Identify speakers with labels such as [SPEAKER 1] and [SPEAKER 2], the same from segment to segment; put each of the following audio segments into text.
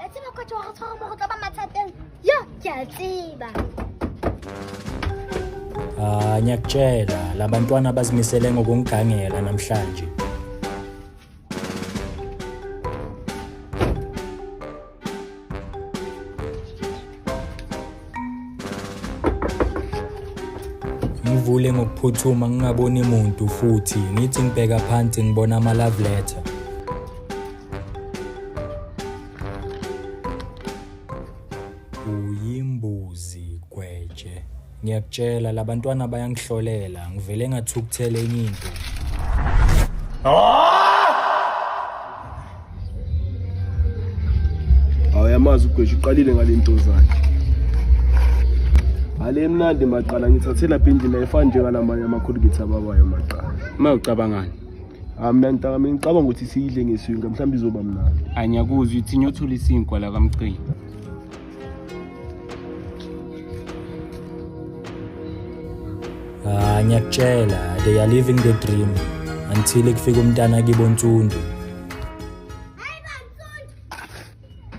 [SPEAKER 1] A tseba coach wa go tshwara mo go tla ba mathateng. Yo, ke a tseba.
[SPEAKER 2] Ah, ngiyakutshela labantwana bazimisele ngokungigangela namhlanje. Ngivule ngokuphuthuma ngingaboni muntu futhi ngithi ngibheka phansi ngibona ama-love letter. Uyimbuzi gweje. Ngiyakutshela labantwana bayangihlolela ngivele ngathukuthela enye into.
[SPEAKER 3] Awuyamazi ugwesha uqalile ngale nto zakhe. Ale mnandi maqala ngithathe lapha endlini ayifani njengalamanye amakhulukithi ababayo maqala.
[SPEAKER 4] Uma ucabangani?
[SPEAKER 3] Ah mina ntanga mina ngicabanga ukuthi siyidle ngesinkwa mhlawumbe izoba mnandi.
[SPEAKER 4] Anyakuzwa ithi nyothula isinkwa la kamcini.
[SPEAKER 2] Ah, ngiyakutshela they are living the dream until kufika umntana kibo Ntsundu.
[SPEAKER 1] Hayi bansundu.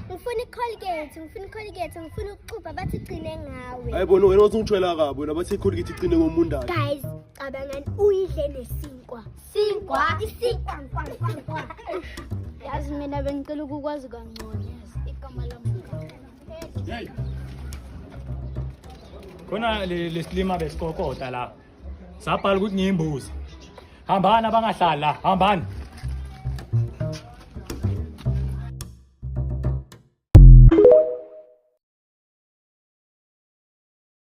[SPEAKER 1] Ngifuna iColgate, ngifuna iColgate, ngifuna ukuxubha bathi gcine ngawe.
[SPEAKER 3] Hayi bona wena usungitshela kabi wena bathi ikhulukithi igcine ngomundane.
[SPEAKER 1] Guys, cabangani uyidle nesinkwa. Sinkwa, isinkwa, nkwa nkwa nkwa.
[SPEAKER 5] Yazi mina bengicela ukukwazi kangcono yazi igama lami.
[SPEAKER 6] Hey. Khona lesilima besikokota la. Sabhala ukuthi ngiyimbuzi. Hambani abangahlali la, hambani.